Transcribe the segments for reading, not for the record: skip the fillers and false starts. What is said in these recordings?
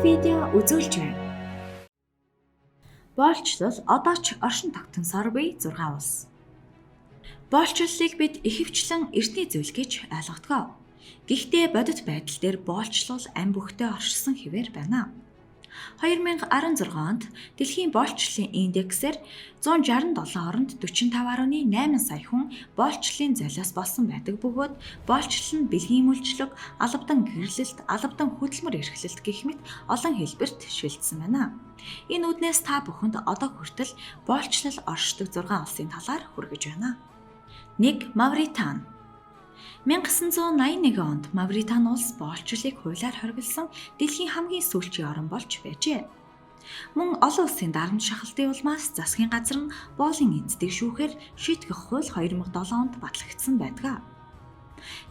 видео үзүүлж байна. Боолчлол одоо ч оршин тогтносоор буй 6 улс. Боолчлолыг бид ихэвчлэн эртний зүйл гэж ойлгодог. Гэхдээ бодит байдал дээр боолчлол ам бүхтэй оршсон хэвээр байна. 2016 онд дэлхийн боолчлолын индексээр 167 оронд 45.8 сая хүн боолчлолын золиос болсон байдаг бөгөөд боолчлол нь бэлгийн мүлжлэг, албадан гэрлэлт, албадан хөдөлмөр эрхлэлт гэх мэт олон хэлбэрт шилжсэн байна. Энэ үүднээс та бүхэнд одоо хүртэл боолчлол оршдог 6 улсын талаар хүргэж байна. 1. Мавритани. 1981 онд Мавритани улс боолчлолыг хуулиар хориглосон дэлхийн хамгийн сүүлчийн орон болж байжээ. Мөн олон улсын дарамт шахалтын улмаас засгийн газар нь боолын эздийг шүүхээр шийтгэх хууль 2007 онд батлагдсан байдаг.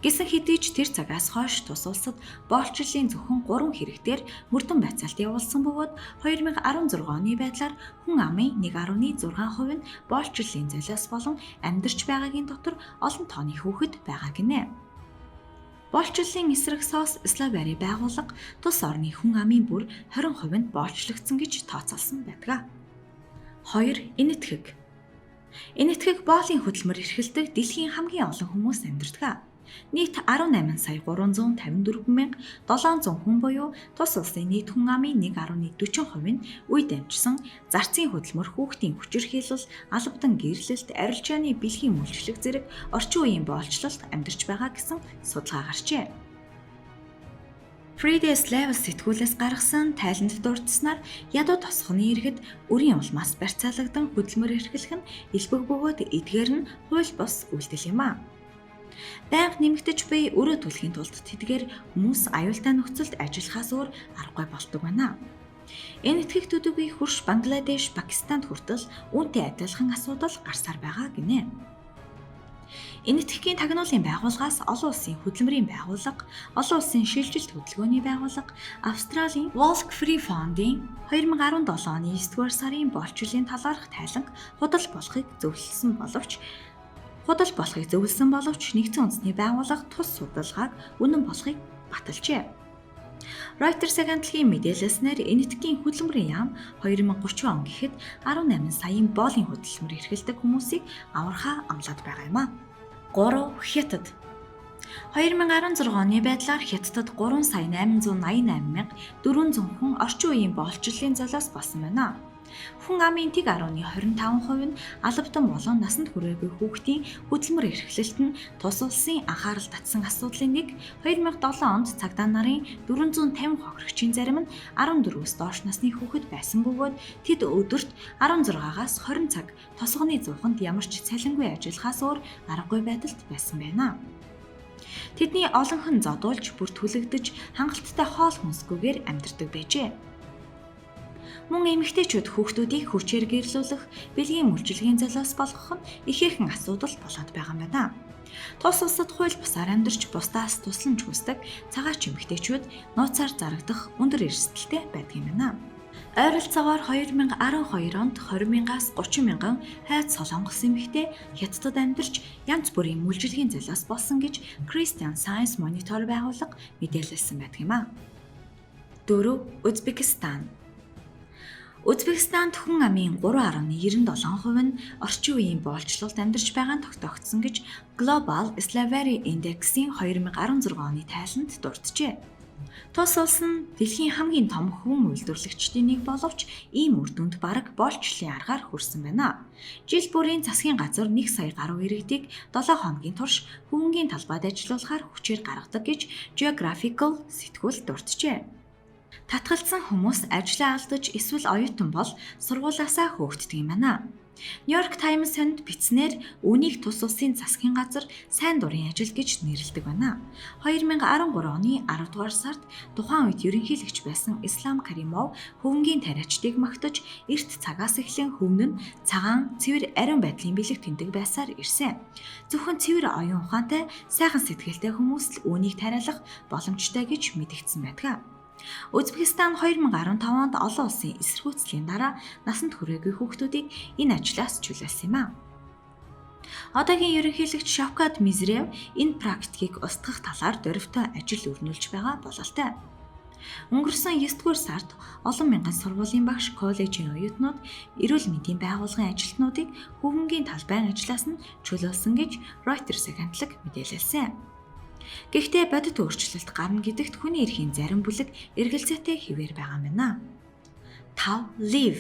Гэсэн хэдий ч тэр цагаас хойш тус улсад боолчлолын зөвхөн 3 хэрэг дээр мөрдөн байцаалт явуулсан бөгөөд 2016 оны байдлаар хүн амын 1.6% нь боолчлолын золиос болон амьдарч байгаагийн дотор олон тооны хүүхэд байгаа гинэ. Боолчлолын эсрэг SOS Slavery байгууллага тус орны хүн амын бүр 20% нь боолчлогдсон гэж тооцоолсон байдаг. 2. Энэтхэг. Энэтхэг боолын хөдөлмөр эрхэлдэг дэлхийн хамгийн олон хүмүүс амьдардаг. Нийт 18 сая 354 мянга 700 хүн буюу тус улсын нийт хүн амын 1.40% нь үе дамжсан зарцын хөдөлмөр, хүүхдийн хүчирхийлэл, албадан гэрлэлт, арилжааны бэлгийн мүлжлэг зэрэг орчин үеийн боолчлолд амьдарч байгаа гэсэн судалгаа гарчээ. Fridays Level сэтгүүлээс гаргасан тайланд дурдсанаар ядуу тосгоны иргэд өрийн улмаас барьцаалагдан хөдөлмөр эрхлэх нь элбэг бөгөөд эдгээр нь хууль бус үйлдэл юм а. Байнга нэмэгдэж буй өрөө түлхийн тулд тэдгээр хүмүүс аюултай нөхцөлд ажиллахаас өөр аргагүй болдог байна. Энэтхэг төдийгүй хөрш Бангладеш, Пакистанд хүртэл үүнтэй адилхан асуудал гарсаар байгаа гинэ. Энэтхэгийн тагнуулын байгууллагаас олон улсын хөдөлмөрийн байгууллага, олон улсын шилжилт хөдөлгөөний байгууллага, Австралийн Walk Free Fund-ын 2017 оны 9 дугаар сарын боолчлолын талаарх тайланг худал болохыг зөвлөсөн боловч Нэгдсэн Үндэсний байгууллага тус судалгааг үнэн болохыг баталжээ. Reuters агентлагийн мэдээлэлснээр Энэтхэгийн хөдөлмөрийн яам 2030 он гэхэд 18 саяын боолын хөдөлмөр эрхэлдэг хүмүүсийг аврахаа амлаад байгаа юм а. 3. Хятад. 2016 оны байдлаар Хятадд 3 сая 888 мянга 400 хүн орчин үеийн боолчлолын золиос болсон байна. Хүн амын 1.25% нь албадан болон насанд хүрээгүй хүүхдийн хөдөлмөр эрхлэлт нь тус улсын анхаарал татсан асуудлын нэг. 2007 онд цагдаа нарын 450 хохирогчийн зарим нь 14-өөс доош насны хүүхэд байсан бөгөөд тэд өдөрт 16-аас 20 цаг тосгоны зууханд ямар ч цалингүй ажиллахаас өөр аргагүй байдалд байсан байна. Тэдний олонх нь зодуулж, бүр түлэгдэж, хангалттай хоол хүнсгүйгээр амьдардаг байжээ. Мөн эмэгтэйчүүд хүүхдүүдийг хүчээр гэрлүүлэх, бэлгийн мүлжлэгийн золиос болгох нь ихээхэн асуудал болоод байгаа юм байна. Тус улсад хууль бусаар амьдарч бусдаас тусламж хүсдэг цагаач эмэгтэйчүүд нууцаар зарагдах өндөр эрсдэлтэй байдаг юм байна. Ойролцоогоор 2012 онд 20 мянгаас 30 мянган хойд солонгос эмэгтэй Хятадд амьдарч янз бүрийн мүлжлэгийн золиос болсон гэж Christian Science Monitor байгууллага мэдээлэлсэн байдаг юм а. 4. Узбекистан. Узбекистанд хүн амын 3.97% нь орчин үеийн боолчлолд амьдарч байгаа нь тогтоогдсон гэж Global Slavery Index-ийн 2016 оны тайланд дурджээ. Тус улс нь дэлхийн хамгийн том хүн үйлдвэрлэгчдийн нэг боловч ийм үр дүнд бараг боолчлолын аргаар хүрсэн байна. Жил бүрийн засгийн газар 1 сая гаруй иргэдийг 7 хоногийн турш хөвөнгийн талбайд ажилуулахаар хүчээр гаргадаг гэж Geographical сэтгүүл дурджээ. Татгалзсан хүмүүс ажлаа алдаж эсвэл оюутан бол сургуулиасаа хөөгддөг юм байна. Нью-Йорк Таймс сонинд бичсэнээр үүнийг тус улсын засгийн газар сайн дурын ажил гэж нэрлэдэг байна. 2013 оны 10 дугаар сард тухайн үед ерөнхийлөгч байсан Ислам Каримов хөвөнгийн тариачдыг магтаж, эрт цагаас эхлэн хөвөн нь цагаан, цэвэр ариун байдлын бэлэг тэмдэг байсаар ирсэн. Зөвхөн цэвэр оюун ухаантай, сайхан сэтгэлтэй хүмүүс л үүнийг тариалах боломжтой гэж мэдэгдсэн байдаг. Узбекистан 2015 онд олон улсын эсэргүүцлийн дараа насанд хүрээгүй хүүхдүүдийг энэ ажлаас чөлөөлсөн юм а. Одоогийн ерөнхийлөгч Шавкат Мирзиёев энэ практикийг устгах талаар дорвитой ажил өрнүүлж байгаа бололтой. Өнгөрсөн 9-р сард олон мянган сургуулийн багш, коллежийн оюутнууд, эрүүл мэндийн байгууллагын ажилтнуудыг хөвөнгийн талбайн ажлаас нь чөлөөлсөн гэж Reuters агентлаг мэдээлэлсэн. Гэхдээ бодит өөрчлөлт гарна гэдэгт хүний эрхийн зарим бүлэг эргэлзээтэй хэвээр байгаа юм байна. 5. Лив.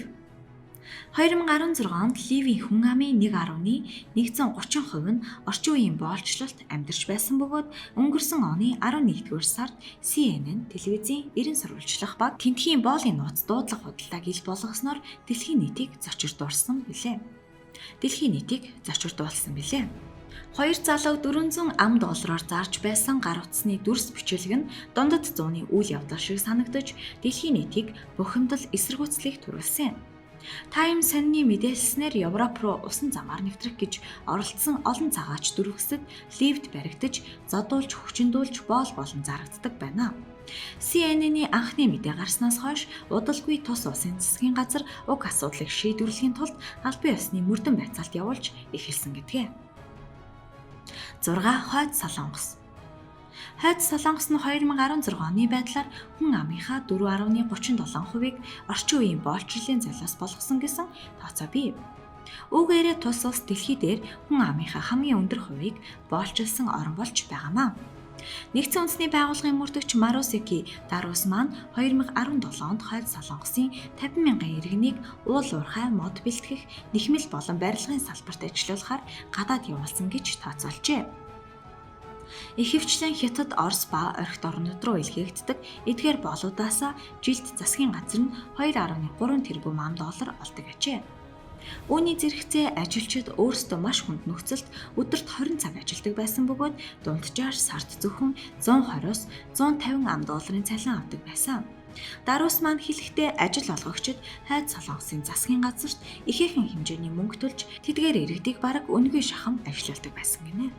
2016 онд Ливийн хүн амын 1.130% нь орчин үеийн боолчлолт амьдарч байсан бөгөөд өнгөрсөн оны 11-р сард CNN телевизийн 90 сурвалжлах баг тэндхийн боолын нууц дуудлага худалдааг ил болгосноор дэлхийн нийтийг зочирдуулсан билээ. Дэлхийн нийтийг зочирдуулсан билээ. Хоёр залууг 400 ам доллараар зарж байсан гар утасны дүрс бичлэг нь дундад зууны үйл явдал шиг санагдаж дэлхийн нийтийг бухимдал, эсэргүүцлийг төрүүлсэн. Time сонины мэдээлснээр Европ руу усан замаар нэвтрэх гэж оролдсон олон цагаач дөрвөсөд лифт баригдаж, зодуулж, хүчиндүүлж боол болон зарагддаг байна. CNN-ийн анхны мэдээ гарснаас хойш удалгүй тус улсын засгийн газар уг асуудлыг шийдвэрлэхийн тулд албан ёсны мөрдөн байцаалт явуулж эхэлсэн гэдгээ. 6. Хойд Солонгос. Хойд Солонгос нь 2016 оны байдлаар хүн амынхаа 4.37%-ийг орчин үеийн боолчлолын золиос болгосон гэсэн тооцоо бий. Үүгээрээ тус улс дэлхий дээр хүн амынхаа хамгийн өндөр хувийг боолчилсан орн болж байгаамаа. Нэгдсэн үндэсний байгууллагын мөрдөгч Марусики Дарус маань 2017 онд Хойд Солонгосын 50 мянган иргэнийг уул уурхай, мод бэлтгэх, нэхмэл болон барилгын салбарт ажиллуулахаар гадаад явуулсан гэж тооцоолжээ. Ихэвчлэн Хятад, Орос ба Орхит орнууд руу илгээгддэг эдгээр боолуудаас жилд засгийн газар нь 2.3 тэрбум ам доллар олдог ажээ. Үүний зэрэгцээ ажилчид өөрсдөө маш хүнд нөхцөлд өдөрт 20 цаг ажилладаг байсан бөгөөд дунджаар сард зөвхөн 120-оос 150 ам долларын цалин авдаг байсан. Даруус маань хэлэхдээ ажил олгогчид Хойд Солонгосын засгийн газарт ихээхэн хэмжээний мөнгө төлж тэдгээр иргэдийг бараг үнэгүй шахам ажиллуулдаг байсан гинэ.